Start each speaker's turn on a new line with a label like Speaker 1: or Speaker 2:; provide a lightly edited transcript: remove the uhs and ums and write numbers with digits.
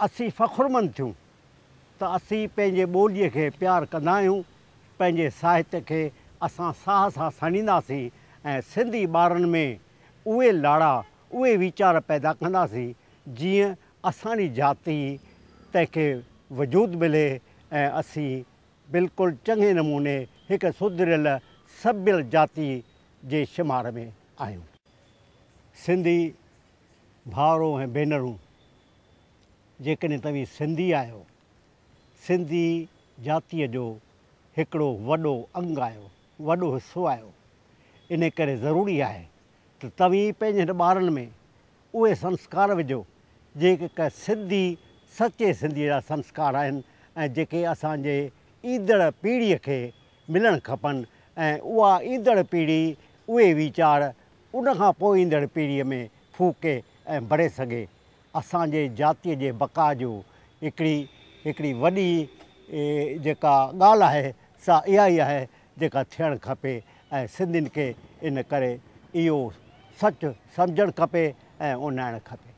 Speaker 1: اسين فخرمند ٿيون ته اسين پنهنجي ٻوليء کي پيار ڪندا آهيون، پنهنجي ساهت کي اسان ساهه سان سانڍينداسين ۽ سنڌي ٻارن ۾ اهي لاڙا، اهي ويچار پيدا ڪنداسين، جيئن اسان جي جاتي تنهن کي وجود ملي ۽ اسين بلڪل چڱي نموني هڪ سڌريل سڀيل جاتي جي شمار ۾ آهيون. سنڌي ڀائرو ۽ ڀينرون، جيڪڏهن توهين سنڌي آهيو، سنڌي جاتيء جو هڪڙو وڏو انگ آهيو، وڏو حصو آهيو، انهي ڪري ضروري آهي ته توهين پنهنجن ٻارن ۾ اهي سنسڪار وجهو، جيڪي هڪ سنڌي، سچي سنڌيء جا سنسڪار آهن ۽ جيڪي اسان جي ايندڙ پيڙهيء کي ملڻ کپن ۽ اها ايندڙ پيڙهي اهي ويچار ان کان پوء ايندڙ پيڙهيء ۾ ڦوڪي ۽ ڀري سگهي. اسان جي جاتيء جي بقا جو هڪڙي هڪڙي وڏي جيڪا ڳالهه آهي سا اها ئي آهي جيڪا ٿيڻ کپي ۽ سنڌين کي ان ڪري اهو سچ سمجهڻ کپي ۽ اپنائڻ کپي.